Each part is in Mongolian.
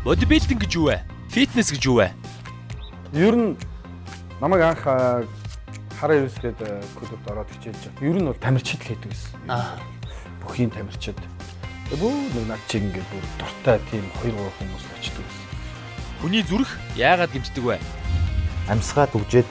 Bodybuilding гэж юу вэ? Фитнес гэж юу вэ? Ер нь намайг анх хараа ерөөс гээд клубт ороод хичээлж байгаа. Ер нь бол тамирчид л хийдэг гэсэн. Бүхийн тамирчид. Тэгээ бүр нэг над чиг ингээд бүр дуртай тийм 2 3 хүмүүс л очдөг гэсэн. Хүний зүрх яагаад гэмтдэг вэ? Амьсгаад үжээд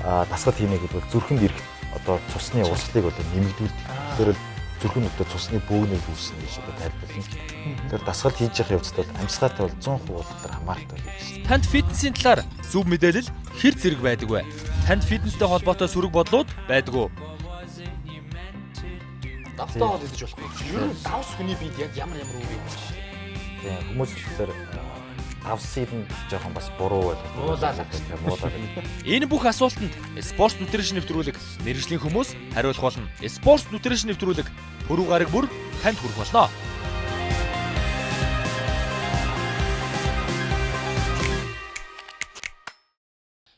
дасгал хийнэ гэдэг бол зүрхэнд ирэх одоо цусны урсгалыг бол нэмэгдүүлдэг. Тэгэхээр л зүрхэн одоо цусны бөөгнөл үүснэ гэж одоо тайлбарлана. Тэгэхээр дасгал хийж явах явцад бол амьсгаатай бол 100% бол хамаартай гэсэн. Танд фитнесийн талаар зөв мэдээлэл хэр зэрэг байдаг вэ? Танд фитнестэй холбоотой сөрөг бодлууд байдаг уу? Давстай хоол идэж болохгүй. Ер нь давс хүний биед яг ямар ямар үр юм бэ? Тийм, хүмүүс тэгэхээр давсыг нь жоохон бас буруу ойлгодог. Муулаа. Муулаа. Энэ бүх асуултанд Sports Nutrition нэвтрүүлэг мэргэжлийн хүмүүс хариулах болно. Sports Nutrition нэвтрүүлэг пүрэв гараг бүр танд хүрэх болно.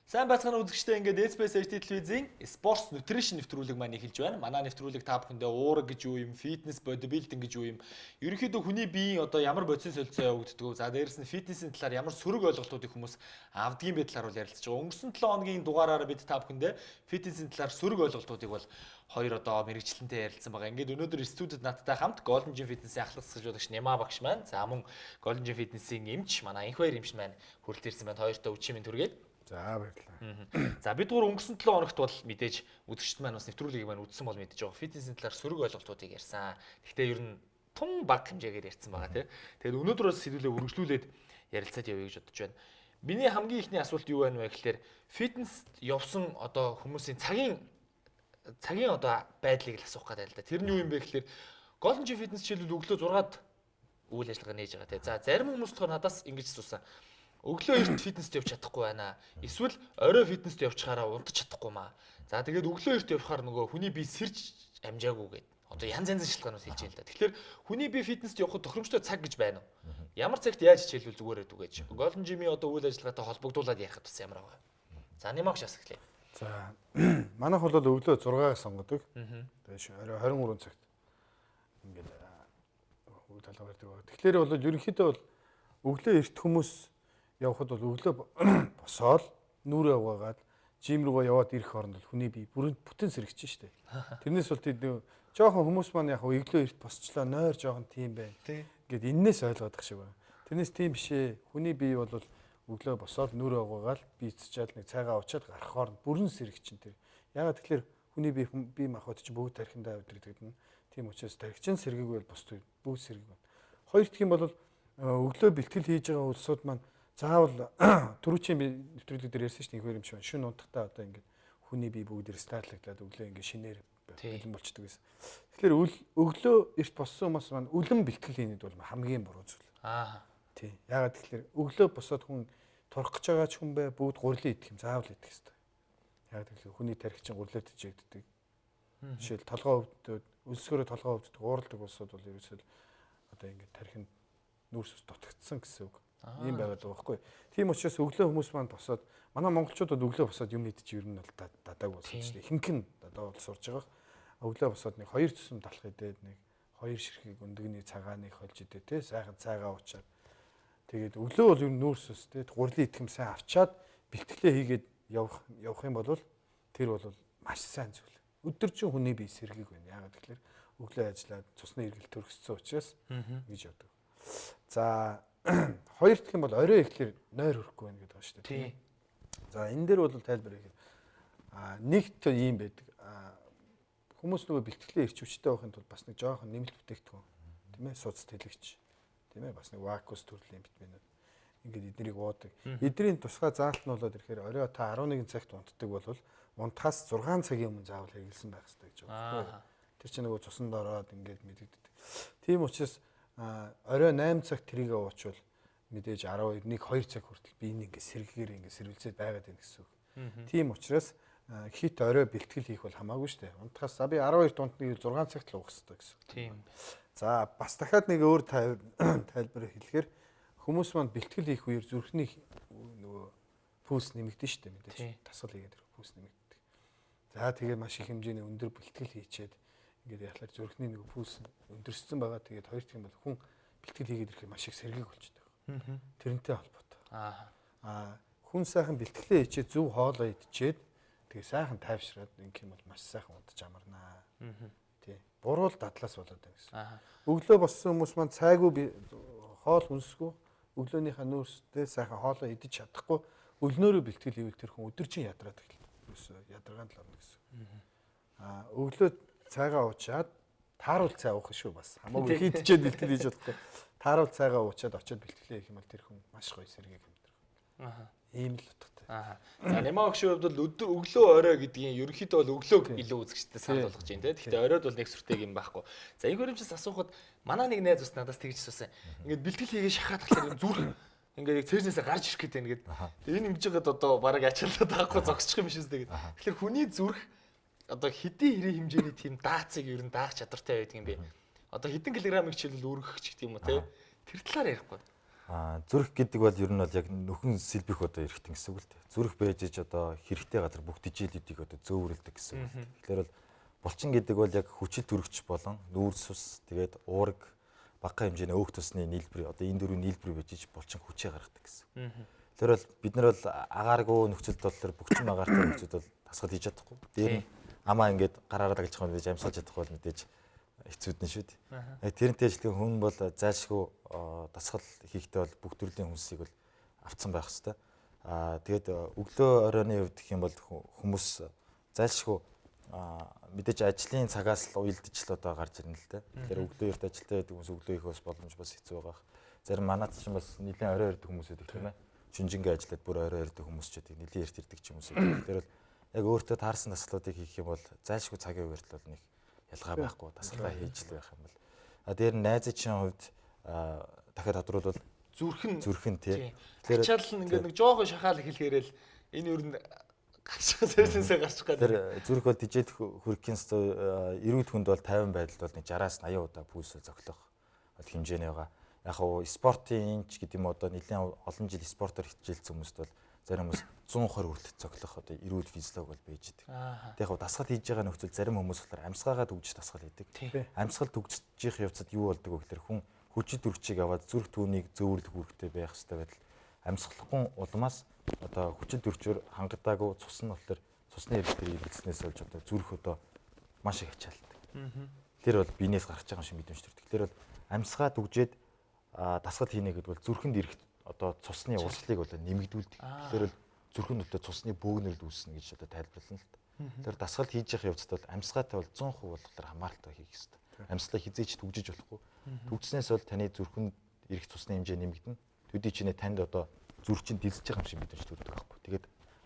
Сайн байцгаана үзэгчдээ, ингээд SBS HD телевизийн Sports Nutrition нэвтрүүлэг маань эхэлж байна. Манай нэвтрүүлэг та бүхэндээ уураг гэж юу юм, фитнес, бодибилдинг гэж юу юм, ерөнхийдөө хүний биеийн одоо ямар бодисын солилцоо явагддаг вэ? За дээрэс нь фитнесийн талаар ямар сөрөг ойлголтуудыг хүмүүс авдгийн бэ талаар бол ярилцаж байгаа. Өнгөрсөн 7 хоногийн дугаараар бид та бүхэндээ фитнесийн талаар сөрөг ойлголтуудыг бол хоёр одоо мэрэгчлэнтэй ярилцсан байгаа. Ингээд өнөөдөр студид надтай хамт Golden Gym Fitness-ийн ахлах засаглуулагч Нямаа багш маань, за мөн Golden Gym Fitness-ийн эмч манай Инх баяр эмч маань хүрэлт ирсэн байна. Хоёртой үчи минь түргээд. За баярлалаа. За бид гур өнгөрсөн 7 хоногт бол мэдээж үзэгчд маань бас нэвтрүүлгийг маань үзсэн бол мэдээж байгаа. Фитнесийн талаар сөрөг ойлголтуудыг ярьсан. Гэхдээ ер нь тун бага хэмжээгээр ярьсан байгаа тий. Тэгээд өнөөдөр бас сэдвүүлээ үргэлжлүүлээд ярилцаад явъя гэж бодож байна. Миний хамгийн ихний асуулт юу байна вэ гэхээр фитнест явсан одоо хүмүүсийн цагийн одоо байдлыг л асуух гэдэг л да. Тэр нь юу юм бэ гэхээр Golden Gym Fitness жишээлбэл өглөө 6-ад үйл ажиллагаа нээж байгаа тий. За зарим хүмүүс болохоор надаас ингэж асуусан. Өглөө эрт фитнест явж чадахгүй байна. Эсвэл орой фитнест явчихаараа унтаж чадахгүй маа. За тэгээд өглөө эрт явахаар нөгөө хүний бие сэрж амжаагүй гэдэг. Одоо янз янзын шалтгаанууд хэлж байна л да. Тэгэхээр хүний бие фитнест явахад тохиромжтой цаг гэж байна уу? Ямар цагт яаж хичээлвэл зүгээр байдаг гэж. Golden Gym-ийн одоо үйл ажиллагаатай холбогдуулаад ярихад бас ямар байгаа. За Нямагш бас эхлэе. За манайх бол өглөө 6-ыг сонгодог. Тэгээд орой 23 цагт ингээд үйл талгаа барьдаг байгаа. Тэгэхээр бол ерөнхийдөө бол өглөө эрт хүмүүс явхад бол өглөө босоод нүрээ угаагаад жим рүүгээ яваад ирэх хооронд бол хүний бие бүрэн бүтэн сэрэгч штэ. Тэрнээс бол тэд жоохон хүмүүс маань яг өглөө эрт босчлаа нойр жоохон тийм байна. Ингээд эннээс ойлгоод ах шиг байна. Тэрнээс тийм биш ээ. Хүний бие бол өглөө босоод нүрээ угаагаад бийцчаал нэг цайгаа уучаад гарах хооронд бүрэн сэрэгчин тэр. Ягаад тэгэхээр хүний бие махбод чинь бүгд тархиндаа авдирдаг. Тийм учраас тархичин сэргийг бол бус бүгд сэрэг байна. Хоёр дахь юм бол өглөө бэлтгэл хийж байгаа улсууд маань заавал түрүүчийн би нэвтрүүлэг дээр ярьсан шүү дээ, инх юм шиг. Шүн унтахтаа одоо ингээд хүний бие бүгд рестартлагдаад өглөө ингээд шинээр бэлэн болчдөг гэсэн. Тэгэхээр өглөө эрт боссон хүмүүс маань үлэн бэлтгэл хийнэд бол хамгийн буруу зүйл. Аа. Тий. Яагаад тэгэхээр өглөө босоод хүн турах гэж байгаа ч хүн бай, бүгд гурлын идэх юм заавал идэх хэрэгтэй. Яагаад тэгэхээр хүний тархи чинь гурлаар тэжээгддэг. Жишээл толгой өвддөг, өлсгөрөө толгой өвддөг, ууралдаг улсууд бол ерөөсөө одоо ингээд тархинд нүүрс ус дутагдсан гэсэн үг. Ийм байгаад байгаа байхгүй. Тийм учраас өглөө хүмүүс маань босоод манай монголчуудад өглөө босоод юм идчих ер нь бол дадааг болсон шүү дээ. Ихэнх нь дадаа бол сурж байгаа. Өглөө босоод нэг 2 цөм талах идээд нэг 2 ширхэг өндөгний цагааныг холж идээ те сайхан цайгаа уучаад. Тэгээд өглөө бол ер нь нүүрс ус те гурлын идэх юм сайн авчаад бэлтгэлээ хийгээд явах юм бол тэр бол маш сайн зүйл. Өдөржин хүний бие сэргийг байна. Яагаад гэвэл өглөө ажиллаад цусны эргэлт төрөссөн учраас ингэж явдаг. За хоёр дахь юм бол орой ихлээр нойр хөрөхгүй байна гэдэг байгаа шүү дээ. За энэ дээр бол тайлбар хийх. Нэгт ийм байдаг. Хүмүүс нөгөө бэлтгэлийн эрч хүчтэй байхын тулд бас нэг жоохон нэмэлт бүтээгдэхүүн, тийм ээ, суц тэлэгч, тийм ээ, бас нэг вакуус төрлийн витаминууд ингээд эднэрийг уудаг. Эдний тусгай заалт нь болоод ирэхээр орой та 11 цагт унтдаг бол унтахаас 6 цагийн өмнө заавал хэрэглэсэн байх хэрэгтэй гэж байгаа байхгүй. Тэр чинь нөгөө цуснд ороод ингээд мэдэгддэг. Тийм учраас орой 8 цагт тэрийг уучвал мэдээж 12 1 2 цаг хүртэл би энэ ингээд сэргээр ингээд сэргэлзээд байгаад байна гэсэн үг. Тийм учраас хит орой бэлтгэл хийх бол хамаагүй шүү дээ. Унтахаас би 12-т унтныг 6 цагт л уух хэрэгтэй гэсэн. Тийм. За бас дахиад нэг өөр тайлбар хэлэхээр хүмүүс маань бэлтгэл хийх үеэр зүрхний нөгөө пульс нэмэгдэн шүү дээ мэдээж. Дасгал хийгээд ирэх пульс нэмэгддэг. За тэгээд маш их хэмжээний өндөр бэлтгэл хийчээд ингээд яхалаар зүрхний нөгөө пульс өндөрссөн байгаа. Тэгээд хоёр дахь юм бол хүн бэлтгэл хийгээд ирэхээр маш их сэргийг болчдөг. Тэрнтэй холбоотой. Аа хүн сайхан бэлтгэлээ хийчээ, зөв хоолоо идчихэд тэгээ сайхан тайвшраад ингэх юм бол маш сайхан удаж амарнаа. Тий. Буруу л дадлаас болоод байна гэсэн. Өглөө боссон хүмүүс маань цайгүй хоол хүнсгүй, өглөөнийхөө нүүрстэй сайхан хоолоо идэж чадахгүй өлнөөрөө бэлтгэл хийвэл тэр хүн өдөржин ядраад эхэлнэ. Ерөөсөө ядаргаанд л орно гэсэн. Аа өглөө цайгаа уучаад тааруул цай уух шүү бас. Хамаагүй хийдчихэд бэлтгэл хийж болохгүй. Тааруул цайгаа уучаад очиод бэлтгэлээ хийх юм бол тэр хүн маш гоё сэргээг амьдрах. Ийм л утгатай. За Нямаа багшийн хувьд бол өдөр өглөө орой гэдгийн ерөнхийдөө бол өглөөг илүү үзэгчдэд санал болгож байна те. Гэхдээ оройд бол нэг сүртэйг юм байхгүй. За энэ хөрөмжөөс асуухад манай нэг найз бас надаас тэгж асуусан. Ингээд бэлтгэл хийгээ шахаад тахлаар зүрх ингээд яг цээжнээсээ гарч ирэх гэдэг ингээд. Энэ ингэж байгаад одоо бараг ачаалаад таахгүй зогсчих юм шиг үстэй гэдэг. Тэгэхээр хүний зүрх одоо хэдий хэрэг хэмжээний тийм даацыг ер нь даах чадвартай байдаг юм бэ? Одоо хэдэн килограммыг жишээлбэл өргөх ч гэдэг юм уу те. Тэр талаар ярихгүй. Зүрх гэдэг бол ер нь бол яг нөхөн сэлбэх одоо эрхтэн гэсэн үг л дээ. Зүрх байж иж одоо хэрэгтэй газар бүх тэжээлүүдийг одоо зөөвөрлөдөг гэсэн үг. Тэгэхээр бол булчин гэдэг бол яг хүчил төрөгч болон нүүрс ус тэгээд уураг багахан хэмжээний өөх тусны нийлбэр одоо энэ дөрвийн нийлбэр байж иж булчин хүчээ гаргадаг гэсэн. Тэгэхээр бол бид нар бол агааргүй нөхцөлд болохоор бөхчин агаартай нөхцөлд бол дасгал хийж чадахгүй. Дээр нь амаа ингээд гараараа даглаж байгаа мэдээж амьсгалж чадахгүй бол мэдээж хэцүүднэ шүү дээ. Тэрнтэй адилхан хүн бол зайлшгүй дасгал хийхдээ бол бүх төрлийн хүнсийг бол авцсан байх хэвээр. Тэгээд өглөө оройны хувьд гэх юм бол хүмүүс зайлшгүй мэдээж ажлын цагаас л уялдаж л одоо гарч ирнэ л дээ. Тэгэхээр өглөө эрт ажилдаа байдаг хүмүүс өглөө их бас боломж бас хэцүү байгаа. Зарим манайд ч бас нэлээд орой ирдэг хүмүүс байдаг тийм ээ. Шинжингээ ажиллаад бүр орой ирдэг хүмүүс ч гэдэг нэлээд эрт ирдэг ч юм уу. Тэгэхээр бол яг өөртөө таарсан дасгалуудыг хийх юм бол зайлшгүй цагийн хувьд бол нэг ялгаа байхгүй дасгалаа хийж л байх юм бол. А дээр нь найзын хувьд дахиад тодруулбал зүрхэн тий. Тэгэхээр ачаал нь ингээд нэг жоохон шахаал эхлэхээрэл энэ ер нь гарчих цээжнээсээ гарчих гэдэг. Тэр зүрх бол дижэд хөрөхийн эрүүл хүнд бол 50 байдалд бол нэг 60-аас 80 удаа пульсээ зохилох бол хэмжээний байгаа. Яг уу спортын ч гэдэг юм одоо нэлээд олон жил спортоор хичээлсэн хүмүүст бол зарим хүмүүс 120 хүртэл цоглох одоо эрүүл физиолог бол байж идэг. Тэг яг дасгал хийж байгаа нөхцөл зарим хүмүүс болохоор амьсгаагаа түгжиж дасгал хийдэг. Амьсгал түгжижих явцад юу болдог вэ гэхээр хүн хүчит төрчийг аваад зүрх түүнийг зөөвөрлөх үүрэгтэй байх ёстой байдал амьсгалахгүй улмаас одоо хүчит төрчөөр хангадаагүй цус нь болохоор цусны эргэлтээр эргэлснээс болж одоо зүрх одоо маш их ачаалдаг. Тэр бол биенээс гарч байгаа юм шиг мэдрэмж төрдөг. Тэр бол амьсгаа түгжээд дасгал хийнэ гэдэг бол зүрхэнд ирэх одоо цусны урсгалыг бол нэмэгдүүлдэг. Тэгэхээр бол зүрхэнд одоо цусны бөөгнөрөл үүснэ гэж одоо тайлбарлана л та. Тэр дасгал хийж явах явцад бол амьсгаатай бол 100% болохоор хамааралтай хийх ёстой. Амьсгалаа хизээч түгжиж болохгүй. Түгжснээс бол таны зүрхэнд ирэх цусны хэмжээ нэмэгдэнэ. Төдий чинээ танд одоо зүрх чинь дилсэж байгаа юм шиг мэдрэмж төрдөг байхгүй. Тэгээд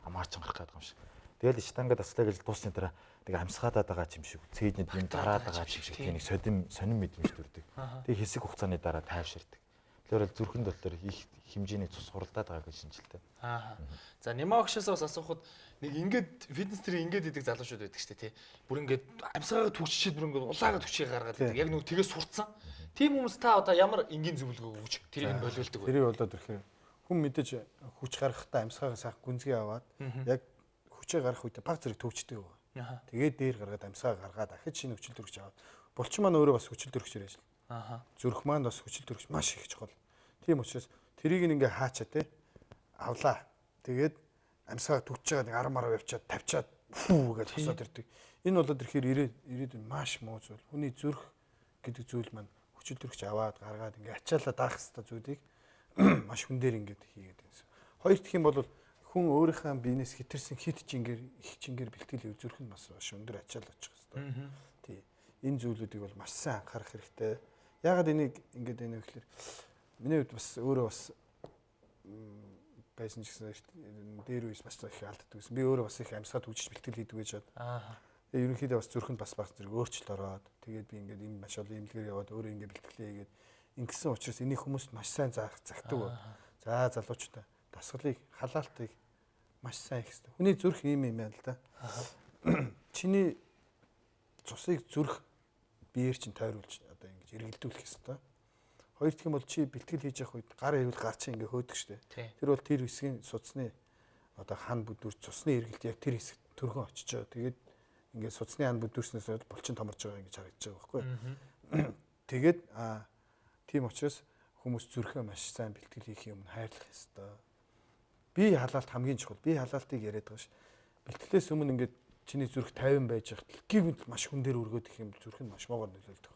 амаарч гарах гэдэг юм шиг. Тэгэл штанга дасгалаа гэж дуусны дараа нэг амьсгаадаад байгаа юм шиг, цээжнэд юм дараад байгаа юм шиг тийм нэг сонин мэдрэмж төрдөг. Тэгээд хэсэг хугацааны дараа тайвширдаг. Тэгэхээр бол зүрхэнд болохоор их хэмжээний цус хуралдаад байгаа гэж шинжилтэй. Аа. За Нямаа багшаас бас асуухад нэг ингээд фитнес тэр ингээд идэг залуучууд байдаг шүү дээ тий. Бүр ингээд амьсгаагаа түгжчихэд бүр ингээд улаагаа түгчийг гаргаад идэг. Яг нэг тэгээ сурцсан. Тийм хүмүүс та одоо ямар энгийн зөвлөгөө өгч тэрийг нь болиулдаг вэ? Тэрийг болоод ирэхээр хүн мэдээж хүч гаргахтаа амьсгаагаа сайхан гүнзгий аваад яг хүчээ гаргах үедээ баг зэрэг төвчдөг байгаа. Тэгээд дээр гаргаад амьсгаа гаргаад ахиж шинэ хүчил төрөгч аваад. Булчин маань өөрөө бас хүчил төрөгчөөр ажиллана. Зүрх маань бас хүчил төрөгч маш их чухал. Тийм учраас тэрийг ингээ хаачаа те авлаа. Тэгээд амьсгаа түгж байгаа нэг 10 марав явчаад тавьчаад фүү гэж хосоод ирдэг. Энэ болоод ирэхээр ирээдүйн маш муу зүйл. Хүний зүрх гэдэг зүйл маань хүчил төрөгч аваад гаргаад ингээ ачаалаа даах хэвээр зүйлийг маш хүн дээр ингээд хийгээд байсан. Хоёр дахь юм бол хүн өөрийнхөө биенээс хэтэрсэн хит чингээр их чингээр бэлтгэл хийв зүрх нь бас маш өндөр ачаал очих хэвээр. Тий. Энэ зүйлүүдийг бол маш сайн анхаарах хэрэгтэй. Яагаад энийг ингээд энэ вэ гэхээр миний хувьд бас өөрөө бас байсан ч гэсэн дээр үес бас их алддаг гэсэн. Би өөрөө бас их амьсгаа түгжиж бэлтгэл хийдэг гэж бод. Тэгээ ерөнхийдөө бас зүрхэнд бас баг зэрэг өөрчлөлт ороод тэгээд би ингээд ийм маш олон имлэгээр яваад өөрөө ингээд бэлтгэлээ хийгээд ингэсэн учраас энийг хүмүүст маш сайн заах захдаг. За залуучуудаа дасгалыг халаалтыг маш сайн хийх хэрэгтэй. Хүний зүрх ийм юм байна л да. Чиний цусыг зүрх биеэр чинь тойруулж одоо ингэж эргэлдүүлэх хэрэгтэй. Хоёр дахь юм бол чи бэлтгэл хийж явах үед гар эрүүл гар чинь ингээ хөөдөг штэ. Тэр бол тэр хэсгийн судасны одоо хан бүдүүр цусны эргэлт яг тэр хэсэгт төрхөн очиж байгаа. Тэгээд ингээ судасны хан бүдүүрснээс булчин томорж байгаа ингэж харагдаж байгаа байхгүй. Тэгээд тийм учраас Хүмүүс зүрхээ маш сайн бэлтгэл хийх юм хайрлах ёстой. Бие халаалт хамгийн чухал. Бие халаалтыг яриад байгаа ш. Бэлтгэлээс өмнө ингээд чиний зүрх 50 байж байхад гівэнд маш хүн дээр өргөөд их юм зүрх нь маш могоор нөлөөлдөг.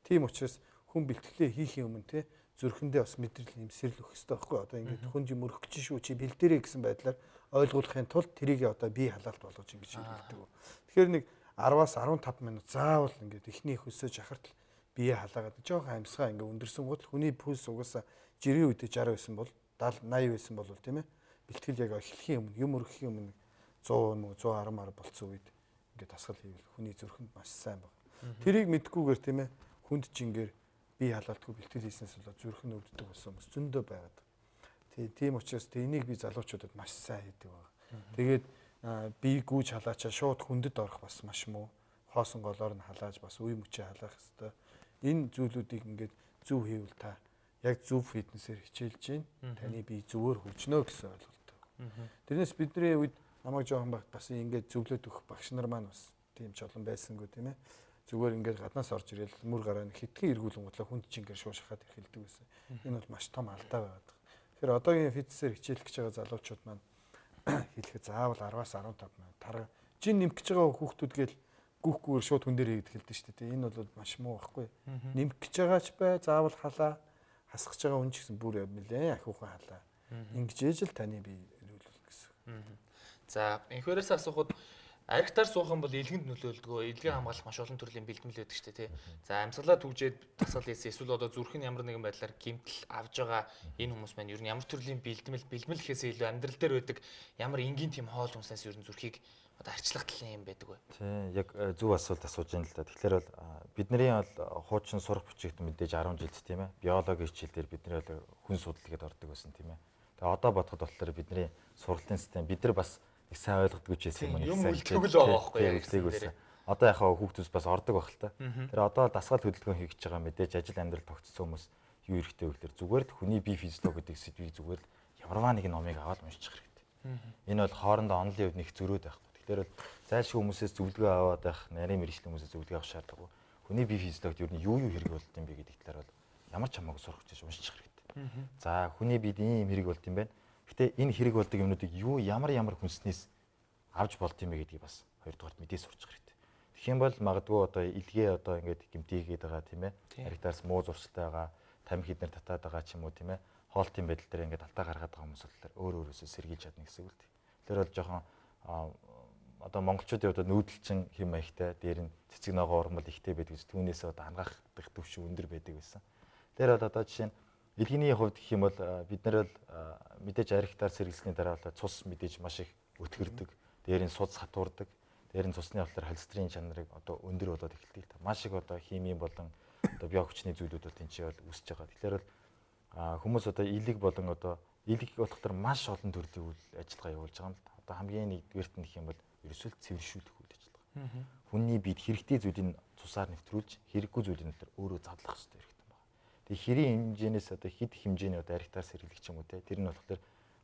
Тийм учраас хүн бэлтгэлээ хийхийн өмнө те зүрхэндээ бас мэдрэл юм сэрэл өгөх ёстой байхгүй. Одоо ингээд хүнд юм өргөх гэж шүү чи бэлдээрэй гэсэн байдлаар ойлгуулахын тулд тэрийг одоо бие халаалт болгож ингэж хэрэглэдэг. Тэгэхээр нэг 10-аас 15 минут заавал ингээд эхний хөлсөө жахартал бие халаагаад жоохон амьсгаа ингээд өндөрсөн гол хүний пульс угаасаа 90 үедээ 60 байсан бол 70 80 байсан бол тийм ээ бэлтгэл яг эхлэхийн өмнө юм өргөхийн өмнө 100 юм уу 110 мар болцсон үед ингээд дасгал хийвэл хүний зүрхэнд маш сайн баг. Тэрийг мэдгүйгээр тийм ээ хүнд жингээр бие халаалтгүй бэлтгэл хийснээс болоод зүрх нь өвддөг болсон хүмүүс зөндөө байгаад. Тийм учраас энийг би залуучуудад маш сайн хийдэг баг. Тэгээд бие гүйж халаачаа шууд хүндэд орох бас маш муу. Хоосон голоор нь халааж бас үе мөчөө халаах хэвээр. Энэ зүйлүүдийг ингээд зөв хийвэл та яг зөв фитнесээр хичээлж гин таны бие зөвөр хөгжнө гэсэн ойлголттой. Тэрнээс бидний үед намайг жоохон багт бас ингээд зөвлөд өгөх багш нар маань бас тийм ч олон байсангүй тийм ээ. Зүгээр ингээд гаднаас орж ирэл мөр гараа хитгэн эргүүлэн гутлаа хүнд чинь ингээд шууд шахаад эхэлдэг байсан. Энэ бол маш том алдаа байгаад байгаа. Тэгэхээр одоогийн фитнесээр хичээлэх гэж байгаа залуучууд маань хэлэхэд заавал 10-аас 15 минут тарга жин нэмэх гэж байгаа хүүхдүүд гээл гүүхгүйгээр шууд хүн дээр хийгээд эхэлдэг шүү дээ. Энэ бол маш муу байхгүй. Нэмэх гэж байгаа ч бай заавал халаа хасах гэж байгаа хүн ч гэсэн бүр нэлээ ахиухан халаа. Ингэж ээж л таны бие эргүүлнэ гэсэн. За инхвэрээс асуухад архитаар суух юм бол илгэнд нөлөөлдгөө. Илгээ хамгаалах маш олон төрлийн бэлтгэл байдаг шүү дээ, тий. За амьсгалаа түгжээд дасгал хийсэн эсвэл одоо зүрх нь ямар нэгэн байдлаар гэмтэл авж байгаа энэ хүмүүс маань ер нь ямар төрлийн бэлтгэл гэхээсээ илүү амьдрал дээр байдаг ямар энгийн тийм хоол хүнснээс ер нь зүрхийг одоо арчлах талын юм байдаг вэ? Тий, яг зөв асуулт асууж байна л да. Тэгэхээр бол бидний бол хуучин сурах бичигт мэдээж 10 жилд тийм ээ. Биологи хичээл дээр бидний бол хүн судал гэдээ ордог байсан тийм ээ. Тэгээ одоо бодоход болохоор бидний сургалтын систем бид нар бас их сайн ойлгодгүй ч байсан юм аа. Юм үлдээгүй л байгаа байхгүй яг үлдээгүй. Одоо яхаа хүүхдүүд бас ордог байх л та. Тэр одоо дасгал хөдөлгөөн хийх гэж байгаа мэдээж ажил амьдрал тогтцсон хүмүүс юу хэрэгтэй вэ гэхээр зүгээр л хүний бие физиологи гэдэг сэдвийг зүгээр л ямарваа нэг номыг аваад уншчих хэрэгтэй. Энэ бол хоорондоо онлын хувьд нэг зөрөөд байхгүй. Тэгэхээр бол зайлшгүй хүмүүсээс зөвлөгөө аваад байх, нарийн мэргэжлийн хүмүүсээс зөвлөгөө авах шаардлагагүй. Хүний бие физиологид ер нь юу хэрэг болд юм бэ гэдэг талаар бол ямар ч хамаагүй сурах гэж уншчих хэрэгтэй. За хүний биед ийм хэрэг болд юм байна. Гэтэ энэ хэрэг болдог юмнуудыг юу ямар хүнснээс авч болд юм бэ гэдгийг бас хоёрдугаарт мэдээ сурчих хэрэгтэй. Тэгэх юм бол магадгүй одоо илгээ одоо ингээд гэмтээгээд байгаа тийм ээ. Харигтаас муу зуршилтай байгаа, тамхи хіднэр татаад байгаа ч юм уу тийм ээ. Хоолтын байдал дээр ингээд алдаа гаргаад байгаа хүмүүс болохоор өөр өөрөөсөө сэргийлж чадна гэсэн үг л дээ. Тэгэхээр бол жоохон одоо монголчуудын хувьд нүүдэлчин хэм маягтай дээр нь цэцэг ногоо урмал ихтэй байдаг гэж түүнээсээ одоо ангаах төвшин өндөр байдаг байсан. Тэр бол одоо жишээ нь илгэний хувьд гэх юм бол бид нар бол мэдээж архитаар сэргэлсний дараа бол цус мэдээж маш их өтгөрдөг. Дээр нь суд сатуурдаг. Дээр нь цусны болохоор холестерин чанарыг одоо өндөр болоод эхэлдэг. Маш их одоо химийн болон одоо био хүчний зүйлүүд бол тэнцээ бол үүсэж байгаа. Тэгэхээр бол хүмүүс одоо илэг болон одоо илэг болохоор маш олон төрлийн үйл ажиллагаа явуулж байгаа юм л да. Одоо хамгийн нэгдүгээрт нь гэх юм бол ерөөсөө цэвэршүүлэх үйл ажиллагаа. Хүний биед хэрэгтэй зүйлийг цусаар нэвтрүүлж, хэрэггүй зүйлийг нь өөрөө задлах хэрэгтэй хэрэгтэй байна. Тэгээ хэрийн хэмжээнээс одоо хэд хэмжээний одоо архитаар сэргэлэх ч юм уу те. Тэр нь болохоор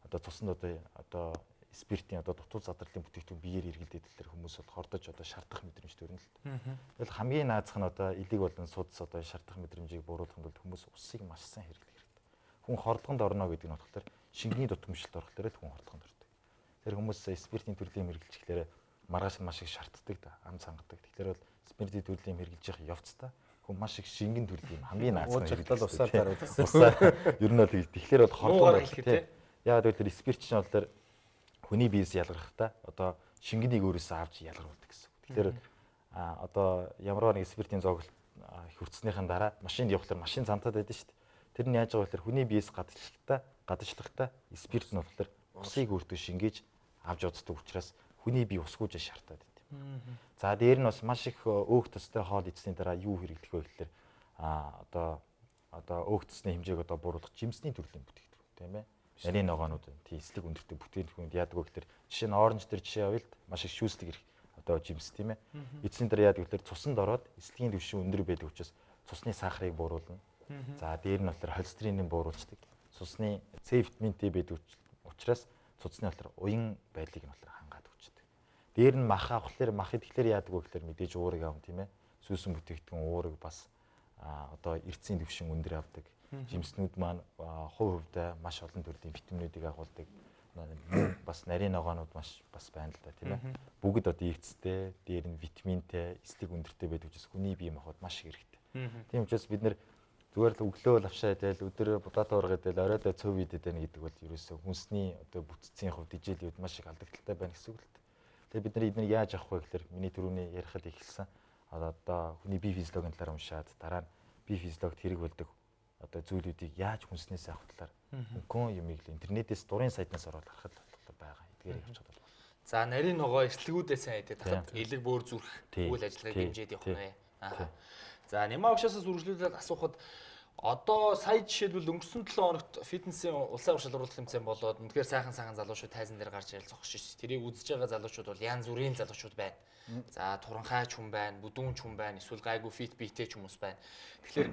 одоо цуснд одоо спиртийн одоо дутуу задрлын бүтээгдэхүүн биеэр эргэлдээд тэгэхээр хүмүүс бол хордож одоо шаардах мэдрэмж төрнө л. Тэгэл хамгийн наазах нь одоо илэг болон судас одоо шаардах мэдрэмжийг бууруулахын тулд хүмүүс усыг маш сайн хэрэглэх хэрэгтэй. Хүн хордлогонд орно гэдэг нь болохоор шингэний дутгамжилт орохлоор л хүн хордлогонд ордог. Тэр хүмүүс спиртийн төрлийн хэрэглэчихлээр маргааш нь маш их шаарддаг да, ам цангадаг. Тэгэхээр бол спиртийн төрлийн хэрэглэж явах явцдаа хүн маш их шингэн төрлийн хамгийн наазах нь хэрэглэл усаар дараад. Усаар ер нь бол тэгэхээр бол хордлого тий. Яагаад гэвэл спирт чинь болохоор хүний биес ялгархтаа одоо шингэнийг өөрөөсөө авч ялгаруулдаг гэсэн. Тэгэхээр одоо ямарваа нэг спиртийн зооглолт хүртснийхэн дараа машинд явхлаар машин цантаад байдаг шүү дээ. Тэр нь яаж байгаа вэ гэхээр хүний биес гадагшлахтаа спирт нь болохоор усыг өөртөө шингээж авч явцдаг учраас хүний бие усгүйж шаардаад байт юм. За дээр нь бас маш их өөх төстэй хоол идсэний дараа юу хэрэглэх вэ гэхээр одоо өөх төсний хэмжээг одоо бууруулах жимсний төрлийн бүтээгдэхүүн тийм ээ. Нарийн ногоонууд тий эслэг өндөртэй бүтээгдэхүүнд яадаг вэ гэхээр жишээ нь оранж дээр жишээ авъя л маш их шүүслэг ирэх одоо жимс тийм ээ. Эцсийн дараа яадаг вэ гэхээр цуснд ороод эслэгийн түвшин өндөр байдаг учраас цусны сахарыг бууруулна. За дээр нь болохоор холестериныг бууруулцдаг. Цусны С витамин Д байдаг учраас цусны болохоор уян байдлыг нь болохоор хангаад өгчдөг. Дээр нь мах авахлаар мах идэхлээр яадаг вэ гэхээр мэдээж уурыг авна тийм ээ. Сүүсэн бүтээгдэхүүн уурыг бас одоо эрдэсийн түвшин өндөр авдаг. Жимснүүд маань хувь хувьдаа маш олон төрлийн витаминуудыг агуулдаг. Бас нарийн ногоонууд маш бас байна л да, тийм ээ. Бүгд одоо эрдэстэй, дээр нь витаминтэй, эслэг өндөртэй байдаг учраас хүний бие махбод маш их хэрэгтэй. Тийм учраас бид нэр зүгээр л өглөө лавшаа идэл, өдөр будаа туурга идэл, оройдоо цөв идээд байна гэдэг бол ерөөсөө хүнсний одоо бүтцийн хувьд, ижээлийн хувьд маш их алдагдaltaй байна гэсэн үг л дээ. Тэгээ бид нар эднийг яаж авах вэ гэхээр миний түрүүний ярихад эхэлсэн одоо хүний бие физиологийн талаар уншаад дараа нь бие физиологид хэрэг болдог одоо зүйлүүдийг яаж хүнснээс авах талаар хөнгөн юмыг л интернетээс дурын сайтнаас ороод харахад л байгаа. Эдгээр явчихад бол. За, нарийн ногоо эрслэгүүдээ сайн идээд тахад элэг бөөр зүрх үйл ажиллагааг дэмжиж явах нэ. Аа. За, Нямаа багшаас үргэлжлүүлээд асуухад одоо сая жишээлбэл өнгөрсөн 7 хоногт фитнесийн улсын авар шалруулах тэмцээн болоод үнэхээр сайхан сайхан залуучууд тайзан дээр гарч ирэл зогсож шээ. Тэрийг үзэж байгаа залуучууд бол янз бүрийн залуучууд байна. За, туранхай ч хүн байна, бүдүүн ч хүн байна, эсвэл гайгүй фит биетэй ч хүмүүс байна. Тэгэхээр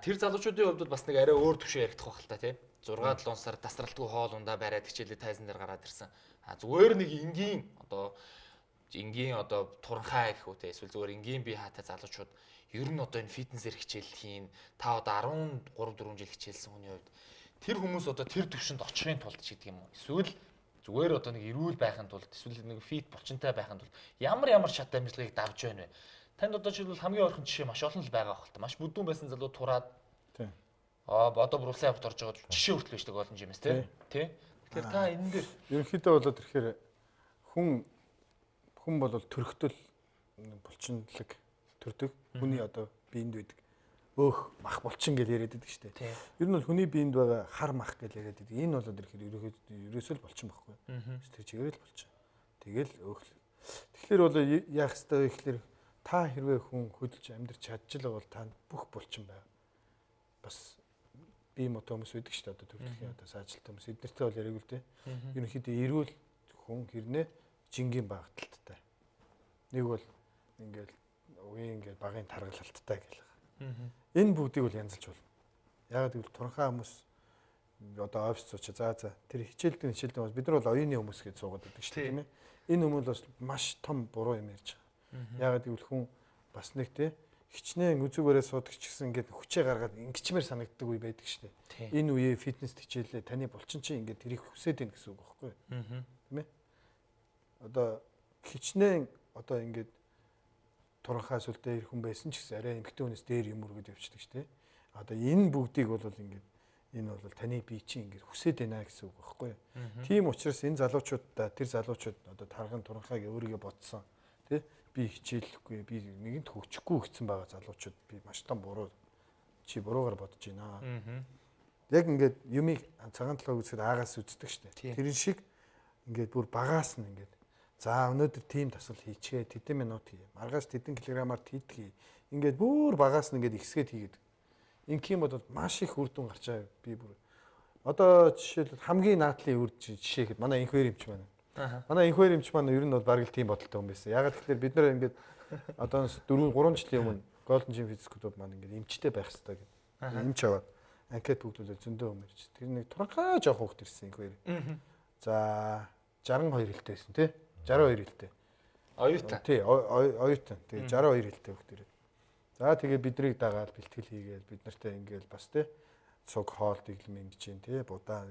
тэр залуучуудын хувьд бол бас нэг арай өөр төвшөө яригдах байх л та, тий. 6-7 сар тасралтгүй хоол ундаа бариад хичээлээ тайзан дээр гараад ирсэн. А зүгээр нэг энгийн одоо туранхай гэх үү те, эсвэл зүгээр энгийн бие хаатай залуучууд ер нь одоо энэ фитнесээр хичээл хийн. Та одоо 13 4 жил хичээлсэн хүний хувьд тэр хүмүүс одоо тэр төвшөнд очихын тулд ч гэдэг юм уу? Эсвэл зүгээр одоо нэг эрүүл байхын тулд, эсвэл нэг фит булчинтай байхын тулд ямар ямар шат амжилтыг давж байна вэ? Танд одоо жишээлбэл хамгийн ойрхон жишээ маш олон л байгаа хэл та. Маш бүдүүн байсан залуу тураад тий. Аа, одоо бүр улсын авт орж байгаа жишээ хүртэл байж байгаа олон юм эс тий. Тий. Тэгэхээр та энэ дээр ерөнхийдөө болоод ирэхээр хүн бол төрхтөл булчинлаг төрдөг. Хүний одоо биед байдаг өөх мах булчин гэж яриад байдаг шүү дээ. Ер нь бол хүний биед байгаа хар мах гэж яриад байдаг. Энэ болоод ирэхээр ерөөсөө л булчин байхгүй. Тэр чигээр л булчин. Тэгэл өөх. Тэгэхээр бол яах ёстой вэ гэхээр та хэрвээ хүн хөдөлж амьдрч чадчихлаа бол танд бүх булчин байгаа. Бас бие мото хүмүүс байдаг шүү дээ. Одоо төрөлхийн одоо саажилт хүмүүс эднэртэй бол яриаг л дээ. Ерөнхийдөө эрүүл хүн хэрнээ жингийн багталттай. Нэг бол ингээл угийн ингээд багын таргалалттай гэл байгаа. Энэ бүгдийг бол янзалж болно. Яагаад гэвэл туранхай хүмүүс одоо офис сууч за тэр хичээлдэн бид нар бол оюуны хүмүүс гэж суугаад байдаг шүү дээ, тийм ээ. Энэ хүмүүс бас маш том буруу юм ярьж байгаа. Яагаад гэвэл хүн бас нэг те хичнээн үзүүгээрээ суудаг ч гэсэн ингээд хүчээ гаргаад ингэчмээр санагддаг үе байдаг шүү дээ. Энэ үеэ фитнес хичээлээ таны булчин чинь ингээд тэрийг хүсээд байна гэсэн үг байхгүй юу? Тийм ээ. Одоо хичнээн одоо ингээд туранхай эсвэл дээр хүн байсан ч гэсэн арай эмэгтэй хүнээс дээр юм өргөд явчихдаг шүү дээ. Одоо энэ бүгдийг бол ингээд энэ бол таны бие чинь ингээд хүсээд байна гэсэн үг байхгүй юу? Тийм учраас энэ залуучуудаа тэр залуучууд одоо тарган туранхайг өөрийгөө бодсон тий би хичээлэхгүй би нэгэнт хөгжихгүй гэсэн байгаа залуучууд би маш том буруу чи буруугаар бодож байна. Яг ингээд юмыг цагаан толгой үзэхэд аагаас үздэг шүү дээ. Тэрэн шиг ингээд бүр багаас нь ингээд за өнөөдөр тийм дасгал хийчихээ тэдэн минут хий. Маргааш тэдэн килограммаар тэд хий. Ингээд бүр багаас нь ингээд ихсгээд хийгээд. Ингэх юм бол маш их үр дүн гарч байгаа. Би бүр одоо жишээлбэл хамгийн наадлын үр жишээ гэхэд манай инхвэр эмч байна. Манай инхвэр эмч маань ер нь бол бараг л тийм бодолтой хүн байсан. Ягаад гэвэл бид нэр ингээд одоо 4 3 жилийн өмнө Golden Gym Fitness Club маань ингээд эмчтэй байх хэрэгтэй гэдэг. Эмч аваад анкет бүгдүүлээ зөндөө юм ирж. Тэр нэг туранхай жоох хүүхд ирсэн инхвэр. За 62 хэлтэй байсан тий. 62 хэлтэй. Оюутан. Тий, оюутан. Тэгээ 62 хэлтэй хүүхд ирээд. За тэгээ биднийг дагаад бэлтгэл хийгээл бид нартай ингээл бас тий цуг хоол дэглэм ингэж чинь тий будаа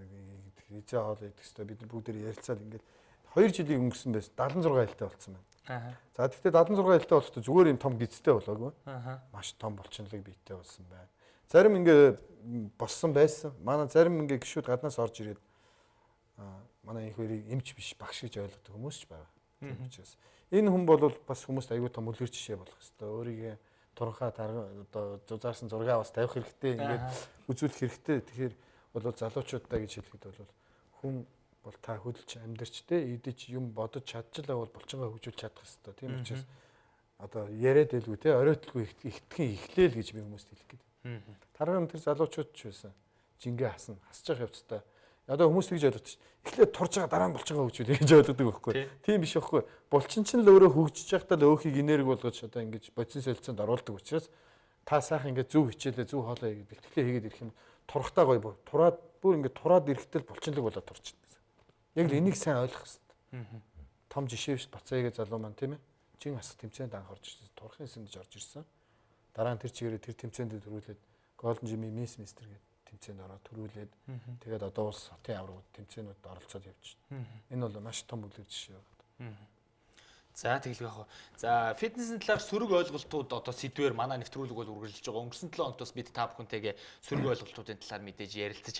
эзээ хоол идэх хэвээр бид нар бүгдээр ярилцаад ингээл 2 жилийг өнгөрсөн байсан 76 хэлтэй болсон байна. За тэгтээ 76 хэлтэй болоход зүгээр юм том гизтэй болоогүй. Маш том булчинлаг биетэй болсон байна. Зарим ингээ болсон байсан. Манай зарим ингээ гişүүд гаднаас орж ирээд манай инх хоёрыг эмч биш багш гэж ойлгодог хүмүүс ч байгаа. Тийм учраас энэ хүн бол бас хүмүүст аюул том үлгэр жишээ болох хэвээр. Өөрийгөө туранхай одоо зузаарсан зургаа бас тавих хэрэгтэй, ингээд үзүүлэх хэрэгтэй. Тэгэхээр бол залуучуудаа гэж хэлэхэд бол хүн бол та хөдөлж амьдарч те идэж юм бодож чадчихлаа бол булчингаа хөгжүүлж чадах хэвээр. Тийм учраас одоо яриад байлгүй те оройтолгүй ихтгэн эхлээл гэж би хүмүүст хэлэх гээд. Тарган тэр залуучууд ч байсан. Жингээ хасна. Хасчих явцтай. Одоо хүмүүс тэгж ойлгодог чинь. Эхлээд турж байгаа дараа нь булчингаа хөгжүүлэх гэж ойлгодог байхгүй. Тийм биш байхгүй. Булчин чинь л өөрөө хөгжиж байхдаа л өөхийг энерги болгож одоо ингэж бодисын солилцоонд оруулдаг учраас та сайхан ингэж зөв хичээлээ зөв хоолоо хийгээд бэлтгэлээ хийгээд ирэх юм турхтаа гоё тураад бүр ингэж тураад ирэхдээ л булчинлаг болоод турчихна гэсэн. Яг л энийг сайн ойлгох хэрэгтэй. Том жишээ биш Бацаагийн залуу маань тийм ээ. Чин асах тэмцээнд анх орж ирсэн. Турхын эсэнд орж ирсэн. Дараа нь тэр чигээрээ тэр тэмцээнд төрүүлээд Golden Gym-ийн Miss Mister гэдэг тэмцээнд ороод төрүүлээд тэгээд одоо улс хотын аваргууд тэмцээнүүд оролцоод явж байна. Энэ бол маш том бүлэг жишээ байна. За тэгэлгүй яах вэ? За фитнесийн талаар сөрөг ойлголтууд одоо сэдвээр манай нэвтрүүлэг бол үргэлжилж байгаа. Өнгөрсөн 7 хоногт бас бид та бүхэнтэйгээ сөрөг ойлголтуудын талаар мэдээж ярилцаж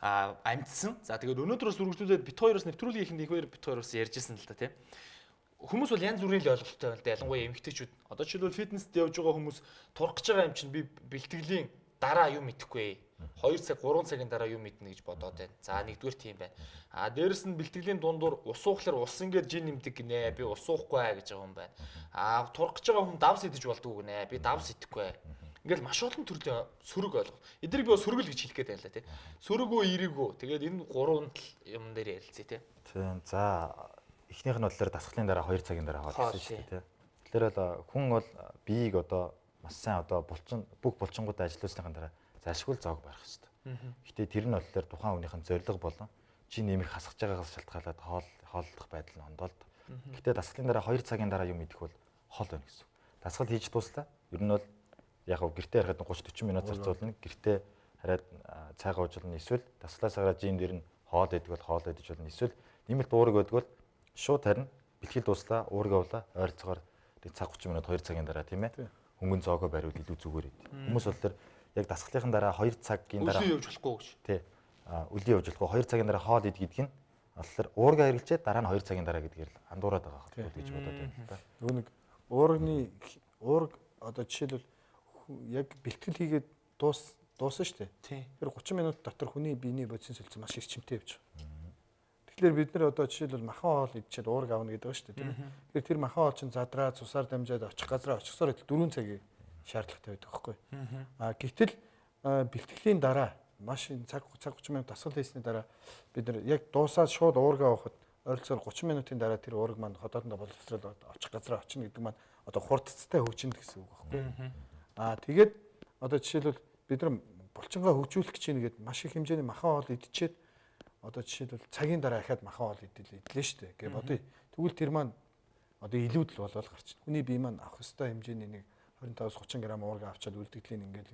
амжсан. За тэгээд өнөөдрөөс үргэлжлүүлээд бит хоёроос нэвтрүүлгийн эхэнд их хоёр бит хоёроос ярьжсэн л да тийм. Хүмүүс бол янз бүрийн л ойлголттой байна л да. Ялангуяа эмэгтэйчүүд. Одоо жишээлбэл фитнест явж байгаа хүмүүс турах гэж байгаа юм чинь би бэлтгэлийн дараа юм мэдэхгүй. 2 цаг 3 цагийн дараа юм мэднэ гэж бодоод байна. За нэгдүгээр тийм байна. А дээрэс нь бэлтгэлийн дундуур ус уухлаар ус ингээд жин нэмдэг гинэ. Би ус уухгүй гэж байгаа юм байна. А турах гэж байгаа хүн давс идэж болдгоо гинэ. Би давс идэхгүй. Ингээл маш олон төрлийн сөрөг ойлголт. Эднийг би сөрөг л гэж хэлэх гээд байна л да тий. Сөрөгөө эрэгөө. Тэгээд энэ гурван тал юм дээр ярилцъя тий. Тийм. За эхнийх нь болохоор дасгалын дараа 2 цагийн дараа хоол гэсэн шүү дээ тий. Тэгэхээр бол хүн бол биеийг одоо маш сайн одоо булчин бүх булчингуудаа ажилуулсныхаа дараа зайлшгүй зоог барих хэрэгтэй. Гэтэ тэр нь болохоор тухайн хүнийх нь зорилго болон чи нэмэх хасгаж байгаагаас шалтгаалаад хооллох байдал нь ондоолд. Гэтэ дасгалын дараа 2 цагийн дараа юм идэх бол хол байна гэсэн. Дасгал хийж дууслаа. Ер нь бол яг гоо гэртээ харахад 30 40 минут зарцуулна. Гэртээ хараад цайгаа ууж болно. Эсвэл дасгалаас гараад жим дээр нь хоол идэх бол хоол идэж болно. Эсвэл нэмэлт уурыг байдаг бол шууд харин бэлтгэл дууслаа, уурыг авлаа, ойролцоогоор тэг цаг 30 минут 2 цагийн дараа тийм ээ. Хөнгөн зоогоо бариул илүү зүгээр байд. Хүмүүс бол тэр яг дасгалынхан дараа 2 цагийн дараа өлөө явж болохгүй гэж. Тий. Өлөө явж болохгүй 2 цагийн дараа хоол ид гэдг нь болохоор уургаа хэрэглэчээ дараа нь 2 цагийн дараа гэдгээр л андуураад байгаа хэрэг гэж бодоод байна л да. Нөгөө нэг уурганы уург одоо жишээлбэл яг бэлтгэл хийгээд дууссан шүү дээ. Тэр 30 минут дотор хүний биений бодисын солилцоо маш эрчимтэй явж байгаа. Тэгэхээр бид нар одоо жишээлбэл махан хоол идчихэд уург авна гэдэг байгаа шүү дээ, тийм ээ. Тэгэхээр тэр махан хоол чинь задраа цусаар дамжаад очих газраа очихсоор 4 цагийн шаардлагатай байдаг байхгүй. А гэтэл бэлтгэлийн дараа маш цаг 30 минут дасгал хийсний дараа бид нар яг дуусаад шууд уургаа авахад ойролцоогоор 30 минутын дараа тэр уург маань хотоодондоо боловсрол очих газраа очино гэдэг маань одоо хурдцтай хөгжинэ гэсэн үг байхгүй. А тэгээд одоо жишээлбэл бид нар булчингаа хөгжүүлэх гэж байна гэд маш их хэмжээний махан хоол идчихэд одоо жишээлбэл цагийн дараа ахаад махан хоол идлээ шүү дээ гэж бодъё. Тэгвэл тэр маань одоо илүүдэл болол гарч. Хүний бие маань авах ёстой хэмжээний нэг 25-30 г уурга авчаад үлдэгдлийн ингээл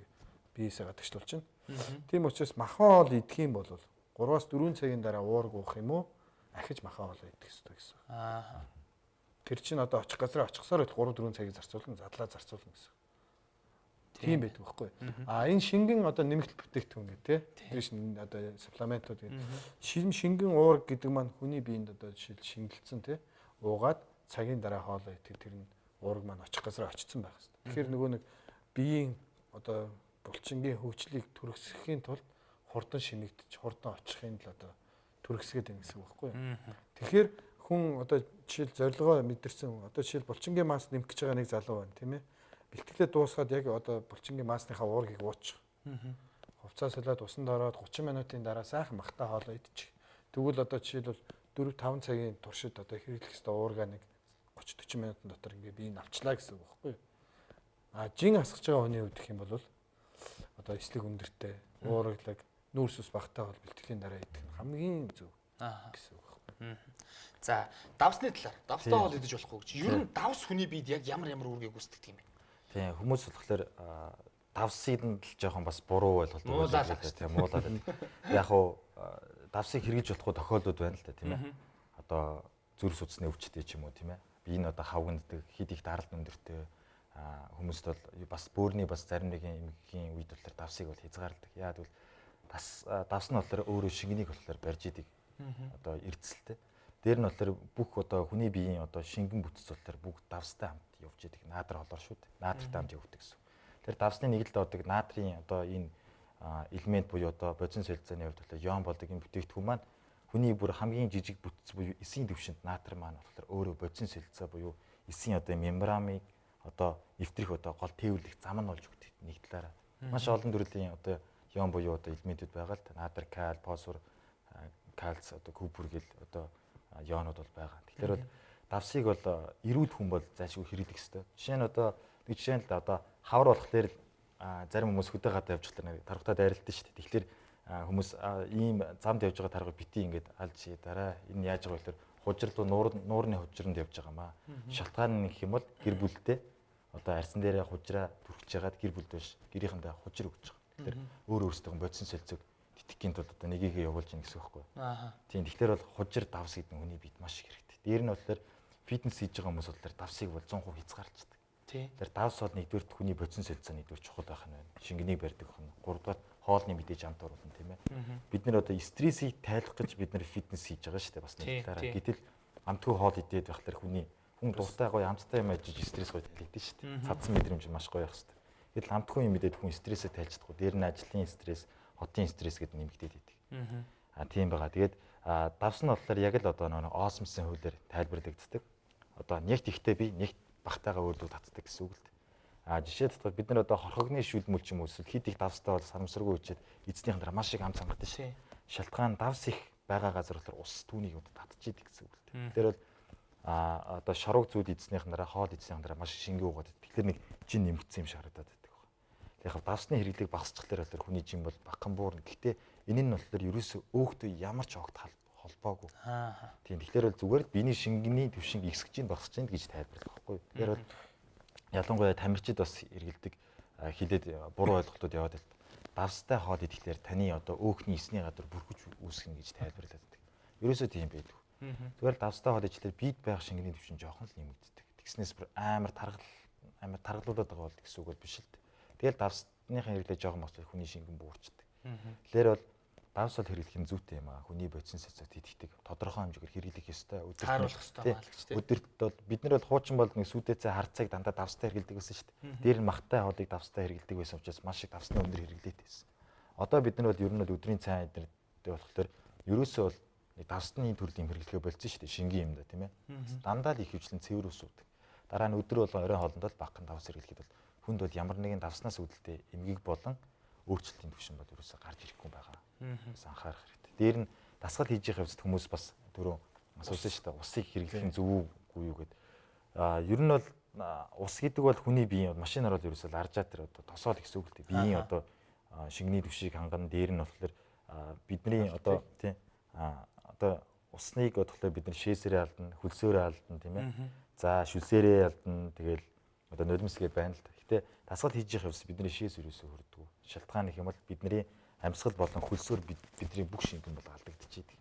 биесээ гадагшлуулчихна. Тийм учраас махан хоол идэх юм бол 3-4 цагийн дараа уург уух юм уу? Ахиж махан хоол идэх ёстой гэсэн. Аа. Тэр чинь одоо очих газраа очихсоор 3-4 цагийг зарцуулна, задлаа зарцуулна гэсэн. Тийм байдаг байхгүй. А энэ шингэн одоо нэмэлт бүтээгдэхүүн гэх тээ. Тэр шин одоо суплементууд гэх. Шингэн уург гэдэг маань хүний биед одоо жишээл шингэлцэн тээ. Уугаад цагийн дараа хоолоо идэх тэр нь уург маань очих газраа очсон байх хэрэгтэй. Тэгэхээр нөгөө нэг биеийн одоо булчингийн хөгжлийг түргэсгэхийн тулд хурдан шинэгдэж, хурдан очихын л одоо түргэсгээд байна гэсэн үг байхгүй. Тэгэхээр хүн одоо жишээл зорилгоо мэдэрсэн хүн одоо жишээл булчингийн масс нэмэх гэж байгаа нэг залуу байна, тийм ээ. Бэлтгэлээ дуусгаад яг одоо булчингийн массныхаа уургийг уучих. Хувцас солиод усанд ороод 30 минутын дараа сайхан махтай хоолоо идчих. Тэгвэл одоо жишээлбэл 4-5 цагийн туршид одоо хэрэглэх ёстой уургаа нэг 30-40 минутын дотор ингээ бие нь авчлаа гэсэн үг байхгүй юу? А жин асгаж байгаа хүний хувьд гэх юм бол одоо эслэг өндөртэй, уургалаг, нүүрс ус багтаа бол бэлтгэлийн дараа идэх нь хамгийн зөв гэсэн үг байхгүй. За, давсны талаар. Давстай хоол идэж болохгүй гэж. Ер нь давс хүний биед яг ямар үүргийг гүйцэтгэдэг юм бэ? Тийм, хүмүүс болохоор давсыг нь л жоохон бас буруу ойлголт байдаг. Тийм, муулаад. Яг уу давсыг хэрэгжилж болохгүй тохиолдлууд байна л да, тийм ээ. Одоо зүрх судасны өвчтэй ч юм уу, тийм ээ. Бие нь одоо хавганддаг, хид их даралт өндөртэй хүмүүст бол бас бөөрний бас зарим нэгэн эмгэгийн үед болохоор давсыг бол хязгаарладаг. Яа гэвэл давс нь болохоор өөрөө шингэнийг болохоор барьж идэг. Одоо эрдсэлтэй. Дээр нь болохоор бүх одоо хүний биеийн одоо шингэн бүтц болохоор бүгд давстай хамт явж идэг. Наатар холоор шүү дээ. Наатартай хамт явдаг гэсэн. Тэр давсны нэг л доодог наатрын одоо энэ элемент буюу одоо бодисын солилцооны хувьд болохоор йон болдог энэ бүтээгдэхүүн маань хүний бүр хамгийн жижиг бүтц буюу эсийн төвшөнд наатар маань болохоор өөрөө бодисын солилцоо буюу эсийн одоо мембраныг одоо нэвтрэх одоо гол тээвэрлэх зам нь болж өгдөг нэг талаараа. Маш олон төрлийн одоо йон буюу одоо элементүүд байгаа л та. Наатар, каль, фосфор, кальц, одоо купер гэл одоо йонууд бол байгаа. Тэгэхээр бол давсыг бол эрүүл хүн бол зайлшгүй хэрэглэх ёстой. Жишээ нь одоо нэг жишээ нь л да одоо хавар болохоор зарим хүмүүс хөдөө гадаа явж болохоор тархтаа дайралтай шүү дээ. Тэгэхээр хүмүүс ийм замд явж байгаа тархыг бити ингээд алж дараа энэ яаж байгаа вэ гэхээр хужир руу нуурны хужиранд явж байгаа маа. Шалтгаан нь гэх юм бол гэр бүлдээ одоо арьсан дээрээ хужираа түрхэж ягаад гэр бүлд биш гэрийнхэндээ хужир өгч байгаа. Тэгэхээр өөр өөрсдөө бодисын солилцоог тэтгэхийн тулд одоо нэгийгээ явуулж ийн гэсэн үг байхгүй. Тийм, тэгэхээр бол хужир давс гэдэг нь хүний биед маш их хэрэгтэй. Дээр нь болохоор фитнес хийж байгаа хүмүүс болохоор давсыг бол 100% хязгаарлцдаг. Тэгэхээр давс бол нэгдүгээр хүний бодисын солилцоо нэгдүгээр чухал байх нь байна. Шингэнийг барьдаг байх нь. Гуравдугаар хоолны мэдээж амт оруулна, тийм ээ. Бид нэр одоо стрессийг тайлах гэж бид нэр фитнес хийж байгаа шүү дээ бас нэг талаараа. Гэтэл амтгүй хоол идээд байхлаар хүн дуртай гоё амттай юм ажиж стресс гоё тайлэгдэн шүү дээ. Цадсан мэдрэмж маш гоё байх шүү дээ. Гэтэл амтгүй юм идээд хүн стрессээ тайлж чадахгүй. Дээр нь ажлын стресс, хотын стресс гэдэг нэмэгдээд идэг. Тийм байгаа. Тэгээд давс нь болохоор яг л одоо нэг осмосын хуулиар тайлбарлагддаг. Одоо нэгт ихтэй би нэгт багтаага өөрлөг татдаг гэсэн үг л дээ. Жишээ татвал бид нар одоо хорхогны шүлмөл ч юм уу эсвэл хит их давстай бол сарамсаргүй үчихэд эзнийхэн дараа маш их ам цангадаг шүү. Шалтгаан давс их байгаа газар болохоор ус түүнийг одоо татчихийдэг гэсэн үг л дээ. Тэгэхээр бол одоо шорог зүйл эзнийхэн дараа, хоол эзнийхэн дараа маш шингэн угаад. Тэгэхээр нэг жин нэмэгдсэн юм шиг харагдаад байдаг байна. Тэгэхээр давсны хэрэглээг багасчихлаар болохоор хүний жин бол багахан буурна. Гэхдээ энэ нь болохоор ерөөсөө өөхтэй ямар ч огт холбоогүй. Тийм, тэгэхээр бол зүгээр л биений шингэний түвшинг ихсгэж гин багасч гин гэж тайлбарлах байхгүй. Тэгэхээр бол ялангуяа тамирчид бас эргэлдэг хилээд буруу ойлголтууд яваад байл. Давстай хоол идэхлээр таны одоо өөхний эсний гадар бүрхэж үүсгэнэ гэж тайлбарлаад байдаг. Ерөөсөө тийм байдаг. Зүгээр л давстай хоол идэхлээр биед байх шингэний түвшин жоохон л нэмэгддэг. Тэгснээс бүр амар таргал амар таргалуулаад байгаа бол гэсэн үг бол биш л дээ. Тэгэл давсныхын хэрэглээ жоохон багасвал хүний шингэн буурчдаг. Тэгэхээр бол давс бол хэрэглэх нь зүйтэй юм аа. Хүний бодисын соцот идэхдэг. Тодорхой хэмжээгээр хэрэглэх ёстой. Тааруулах ёстой маа л гэж тийм. Өдөрт бол бид нар бол хуучин бол нэг сүүдэцээ харцааг дандаа давстай хэрэглэдэг байсан шүү дээ. Дээр нь махтай хоолыг давстай хэрэглэдэг байсан учраас маш их давсны өндөр хэрэглээтэй байсан. Одоо бид нар бол ер нь бол өдрийн цай эднэртэй болохоор ерөөсөө бол нэг давсны төрлийн юм хэрэглэхээ болцсон шүү дээ. Шингэн юм да, тийм ээ. Дандаа л их хвчлэн цэвэр ус уудаг. Дараа нь өдөр болон оройн хоолнд бол багахан давс хэрэглэхэд бол хүнд бол ямар нэгэн давснаас үүдэлтэй эмгэг болон өөрчлөлтийн түвшин бол ерөөсөө гарч ирэхгүй байгаа. Бас анхаарах хэрэгтэй. Дээр нь дасгал хийж явах явцад хүмүүс бас түрүү асуусан шүү дээ. Усыг хэрэглэх нь зөв үгүй юу гэд. Ер нь бол ус гэдэг бол хүний биеийн машинаар бол ерөөсөө ларжаа тэр одоо тосоол гэсэн үг л дээ. Биеийн одоо шингэний түвшийг хангана. Дээр нь болохоор бидний одоо тийм одоо усныг болохоор бид нар шээсээрээ алдна, хөлсөөрөө алдна, тийм ээ. За шүлсээрээ алдна. Тэгэл одоо нулимсгээ байна л да. Гэтэ дасгал хийж явах явц бидний шээс ерөөсөө хөрдөг. Шалтгаан их юм бол бидний амьсгал болон хөлсөөр бидний бүх шингэн бол алдагдчихийдэг.